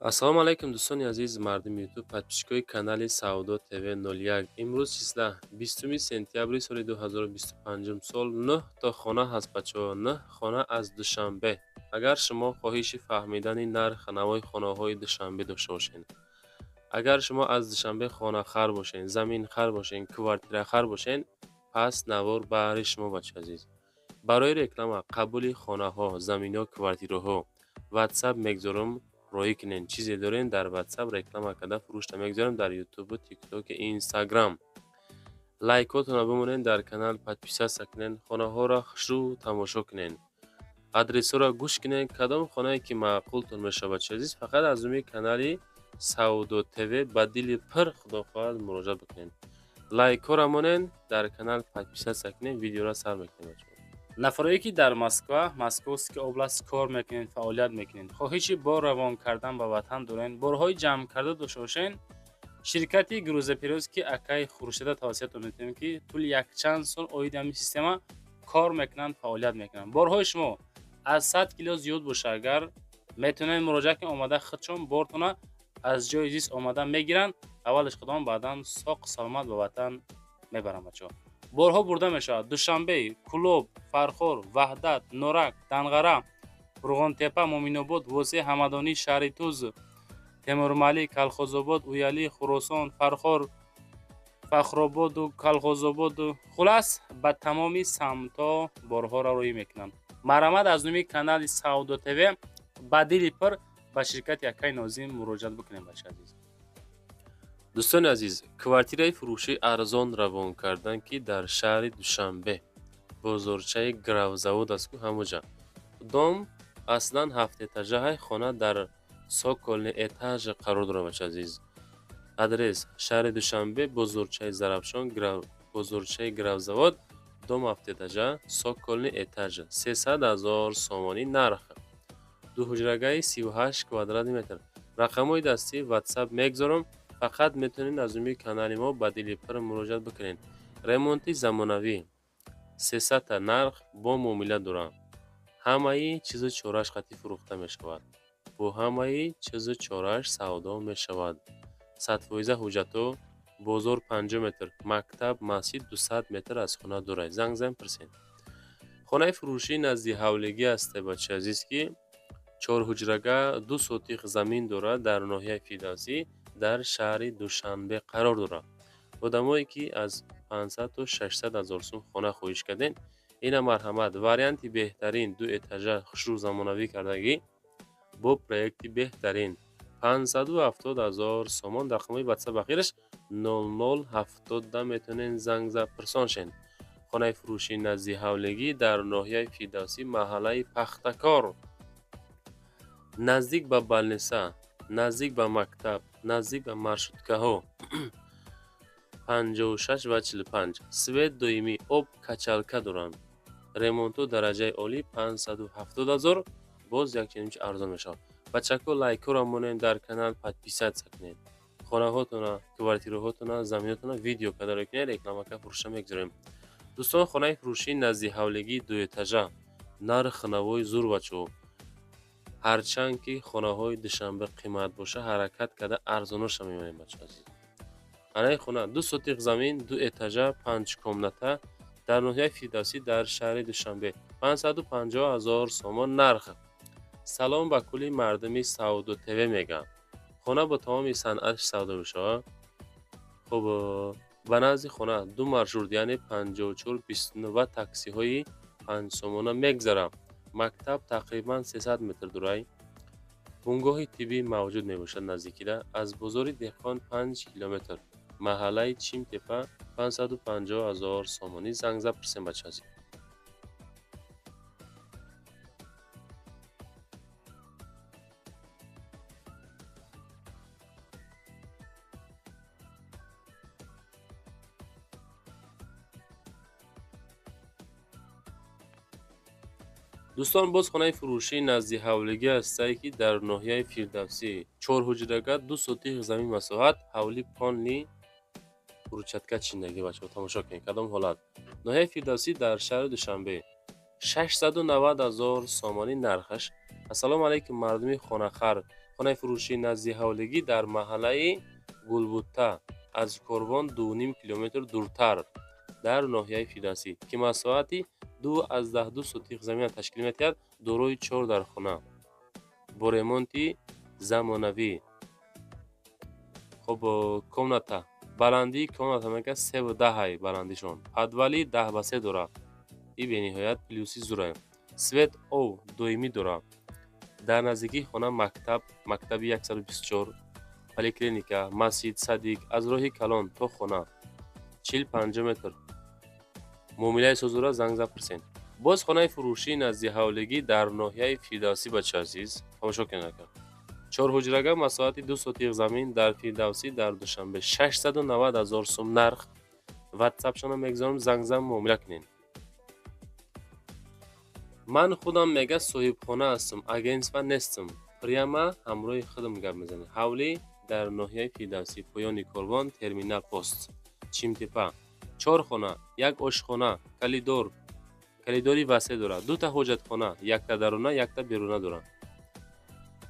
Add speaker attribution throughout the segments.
Speaker 1: Ассалому алайкум, дӯстони азиз, мардуми Ютуб, подписчикои канали Савдо ТВ 01. Имрӯз числа 20 сентябри соли 2025 сол. Нӯҳ то хона ҳаст, бачаҳо, нӯҳ хона аз Душанбе. Агар шумо хоҳиши фаҳмидани нарх навои хонаҳои Душанбе дошта бошед, агар шумо аз Душанбе хонахар бошед, заминхар бошед, квартирахар бошед, пас навор баҳри шумо, бачаи азиз. Барои реклама, қабули хонаҳо, заминҳо, квартираҳо Ватсап мегзорам, роҳӣ кунед. Чизе дорем, дар Ватсап реклама карда фурӯшта мегзорем дар Ютубу, Тиктоку, Инстаграм. Лайкотонро бимонед, дар канал подписаться кунед, хонаҳоро хушрӯ тамошо кунед, адресҳоро гӯш кунед. Кадом хонае ки маъқултон мешавад, бачаи азиз, фақат аз рӯи канали Савдо ТВ ба дили пир, худо хоҳад, муроҷиат бикунед. Лайкҳоро монед, дар канал подписаться кунед. Видеоро сар мекунем, бачаҳо.
Speaker 2: Нафарое ки дар Москва, Московский область кор мекунед, фаъолият мекунед, хоҳиши бор равон кардан ба ватан доред, борҳои ҷамъ карда дошта бошед, ширкати грузоперевозки акай Хуршеда тавсиятон метавонем, ки тӯли якчанд сол оиди ҳамин система кор мекунанд, фаъолият мекунанд. Борҳои шумо аз 100 кило зиёд боша агар, метавонед муроҷиат кунед, омада худшон бортона аз ҷои зист омада мегиранд, аввалаш худон, баъдан соқ саломат ба ватан мебаранд. Бачаҳо, борҳо бурда мешавад Душанбе, Кӯлоб, Фархор, Ваҳдат, Норак, Данғара, Қурғонтепа, Муъминобод, Восе, Ҳамадонӣ, шаҳри Туз, Темурмалик, Калхозобод, Уялӣ, Хуросон, Фархор, Фахрободу Калхозободу, хулас, ба тамоми самтҳо борҳоро роҳӣ мекунанд. Марҳамат, аз номи канали Савдо ТВ ба дили пир ба ширкати акай Нозим муроҷиат бикунем, бачаи азиз.
Speaker 1: Дӯстони азиз, квартираи фурӯшӣ арзон равон кардан, ки дар шаҳри Душанбе, бозорчаи Гравзавод аст ку, ҳамоҷа. Дом аслан ҳафтэтажаҳай, хона дар цокольный этаж қарор дорад, бачаи азиз. Адрес: шаҳри Душанбе, бозорчаи Зарафшон, бозорчаи Гравзавод, дом ҳафтэтажа, цокольный этаж, 300 000 сомонӣ нарх, дуҳуҷрагаи 38 квадратный метр. Рақамҳои дастӣ Ватсап мегзорам, фақат метавонед аз рӯи канали мо ба дили пир муроҷиат бикунед. Ремонти замонавӣ, сесадта нарх бо муомила дорад, ҳамаи чизу чорааш қатъӣ фурӯхта мешавад, бо ҳамаи чизу чорааш савдо мешавад. 100-фоиза ҳуҷҷатҳо, бозор 50 метр, мактаб, масҷид 200 метр аз хона дурай. Занг зан, пурсед. Хонаи фурӯшӣ назди ҳавлигӣ аст, бачаи азиз, ки чорҳуҷрага, 2 сотих замин дорад, дар ноҳияи Фирдавсӣ, дар шаҳри Душанбе қарор дорад. Одамое ки аз 500 то 600 ҳазор сум хона хоҳиш кардем, ина марҳамат, варианти беҳтарин, ду этажа, хушрӯ, замонавӣ кардагӣ, бо проекти беҳтарин, 570 ҳазор сомон. Рақамҳои Ватсап ахираш 0070, метавонед занг зад, пурсон шен. Хонаи фурӯшӣ назди ҳавлигӣ, дар ноҳияи Фирдавсӣ, маҳаллаи Пахтакор, наздик ба больница, наздик ба мактаб, наздик ба маршруткаҳо 56 ва 45, свет доимӣ, об, качалка доранд, ремонтҳо дараҷаи олӣ, 570 ҳазор, боз якчанимчи арзон мешавад. Бачако, лайкҳоро монед, дар канал подписаться кунед. Хонаҳотона, квартираҳотона, заминотона видео карда кунед, рекламака фурӯша мегузорем. Дӯстон, хонаи фурӯшӣ назди ҳавлигии дуэтажа, нарх навои зур. Бачаҳо, ҳарчанд ки хонаҳои Душанбе қимат боша, ҳаракат карда арзоноша мемонем, бачаҳо азиз. Анаи хона 2 сотих замин, ду этажа, панҷ комната, дар ноҳияи Фирдавсӣ, дар шаҳри Душанбе, 550 ҳазор сомон нарх. Салом ба кулли мардуми Савдо ТВ мегӯям. Хона бо тамоми санъаташ савдо мешавад. Хуб, ба назди хона ду маршрут, яъне 54 29 ва таксиҳои 5 сомона мегзарад. Мактаб тақрибан 300 метр дурай, бунгоҳи тиббӣ мавҷуд мебошад. Наздикида аз бозори Деҳқон 5 километр, маҳаллаи Чимтепа, 550 ҳазор сомонӣ. Занг зад, пурсем, бачаҳо азиз. Дӯстон, боз хонаи фурӯшӣ назди ҳавлигӣ ҳастае, ки дар ноҳияи Фирдавсӣ, чорҳуҷрага, 2 сотих замин масоҳат, ҳавлӣ полный брусчатка чиндагӣ. Бачаҳо, тамошо кунед, кадом ҳолат. Ноҳияи Фирдавсӣ, дар шаҳри Душанбе, 690 ҳазор сомонӣ нархаш. Ассалому алайкум, мардуми хонахар. Хонаи фурӯшӣ назди ҳавлигӣ дар маҳаллаи Гулбутта, аз Корвон 2,5 километр дуртар, дар ноҳияи Фирдавсӣ, ки масоҳати 2,2 сотих замина ташкил медиҳад, дорои 4 дархона бо ремонти замонавӣ. Хоб, комната, баландии комната мега 3,10 баландишон, подвали 10 ба 3 дорад. И бениҳоят плюси зурае. Свет, об доимӣ дорад. Дар наздикии хона мактаб, мактаби 124, поликлиника, масҷид, садик. Аз роҳи калон то хона 40-50 метр. Муомилаи созура, занг зад, пурсен. Боз хонаи фурӯшӣ назди ҳавлигӣ дар ноҳияи Фирдавсӣ. Бача азиз, тамошо кунед, ака. Чорҳуҷрага, масоҳати 2 сотих замин, дар Фирдавсӣ, дар Душанбе, 690 ҳазор сум нарх. Ватсапшона мегузорам, занг зан, муомила кунед. Ман худам, мега, соҳибхона ҳастам, агентство нестам, прямо ҳамроҳи худам гап мезанем. Ҳавлӣ дар ноҳияи Фирдавсӣ, поёни Корвон, терминал пост, Чимтепа. Чор хона, як ошхона, коридор, коридори васеъ дорад, дута ҳоҷатхона, якта даруна, якта беруна дорад.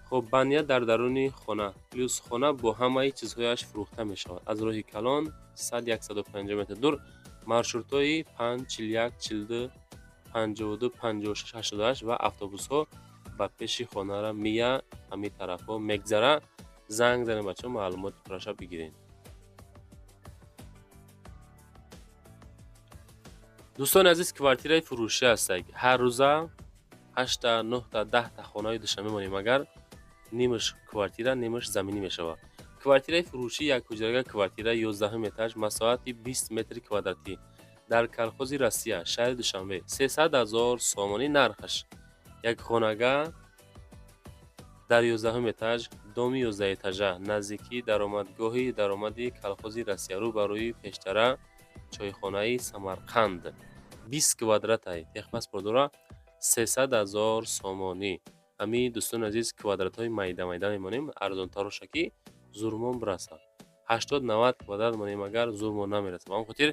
Speaker 1: Хоб, баня дар даруни хона. Плюс хона бо ҳамаи чизҳояш фурӯхта мешавад. Аз роҳи калон 100-150 метр дур. Маршрутҳои 5, 41, 42, 52, 56, 88 ва автобусҳо ба пеши хонара мия, ҳамин тарафҳо мегзара. Занг занед, бачаҳо, маълумоти пурраша бигиред. Дӯстони азиз, квартираи фурӯшӣ ҳастак. Ҳар рӯза ҳашта, нӯҳта, 10та хонаҳои Душанбе монем, агар нимаш квартира, нимаш заминӣ мешавад. Квартираи фурӯшӣ, якҳуҷрага квартира, 11-ум этаж, масоҳати 20 метри квадратӣ, дар Колхози Россия, шаҳри Душанбе, 300 ҳазор сомонӣ нархаш. Як хонага дар 11-ум этаж, доми 11-этажа, наздикии даромадгоҳи даромади Колхози Россия, рӯ ба рӯи пештара чойхонаи Самарқанд. 20 квадратай, техпаспорт дора, 300 ҳазор сомонӣ. Ҳамин, дӯстони азиз, квадратҳои майда майда мемонем, арзонтароша, ки зурмон бирасад. 80-90 квадрат монем, агар зурмон намерасад. Ба ҳамон хотир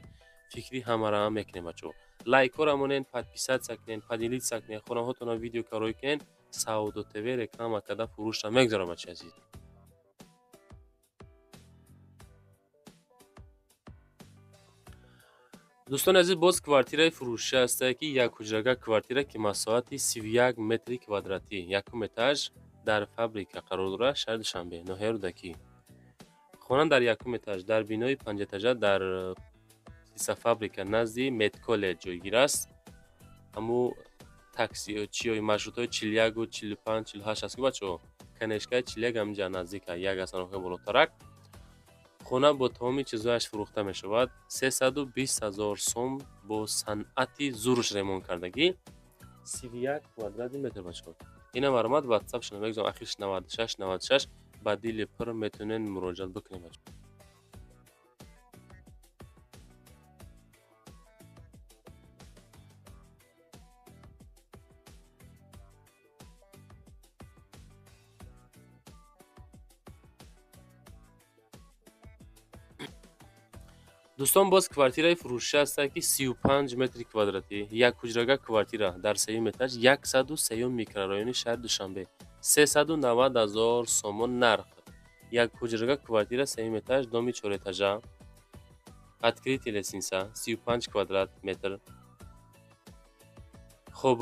Speaker 1: фикри ҳамаро ҳам мекунем. Бачаҳо, лайкҳоро монед, подписаться кунед, поделиться кунед, хонаҳотонро видео кароӣ кунед. Савдо ТВ реклама карда фурӯшро мегузорам, бачаи азиз. Дӯстони азиз, боз квартираи фурӯшӣ ҳастае, ки якҳуҷрага квартира, ки масоҳати 31 метри квадратӣ, якум этаж, дар Фабрика қарор дорад, шаҳри Душанбе, ноҳияи Рӯдакӣ. Хона дар якум этаж, дар бинои панҷэтажа, дар фабрика, назди медколлеҷ ҷойгир аст. Ҳамун таксичиёи маршрутҳои 41-у 45, 48 аст, ки, бачаҳо, конечкаи 41 ҳаминҷа наздика, як остановка болотарак. Хона бо тамоми чизҳояш фурӯхта мешавад, 320 ҳазор сом, бо санъати зуруш ремонт кардагӣ, 31 квадрати метр. Бачаҳо, ина марҳамат, ватсапшона мегузорам, ахирш 96 96, ба дили пур метавонед муроҷиат бикунед, бачаҳо. Дӯстон, боз квартираи фурӯшӣ ҳастад, ки 35 метри квадратӣ, якҳуҷрага квартира, дар сеюм этаж, 103-юм микрорайони шаҳри Душанбе, 390 ҳазор сомон нарх. Якҳуҷрага квартира, сеюм этаж, доми чорэтажа, открытый лестница, 35 квадрат метр. Хуб,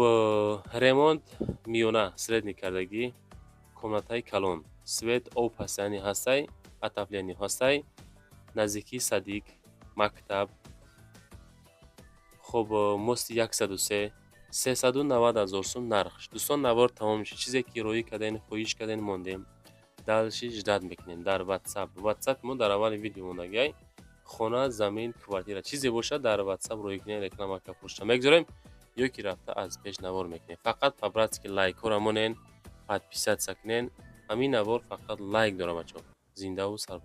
Speaker 1: ремонт миёна, средний кардагӣ, комнатаи калон, свет, об постоянный ҳастай, отопление ҳастай, наздикии садик, мактаб. Хуб, мости 103, 390 ҳазор сум нархш. Дӯстон, навор тамом шуд. Чизе ки роӣ кардем, хоҳиш кардем, мондем, дальше ждать мекунем дар ватсап. Ватсапи мо дар аввали видео мондагиай. Хона, замин, квартира, чизе бошад, дар ватсап роӣ кунем, реклама ка фурӯшта мегузорем ё ки рафта аз пеш навор мекунем. Фақат по-братски лайкҳоро монен, подписаться кунен. Ҳамин навор фақат лайк дорад, бачаҳо. Зиндаву сарбаланд.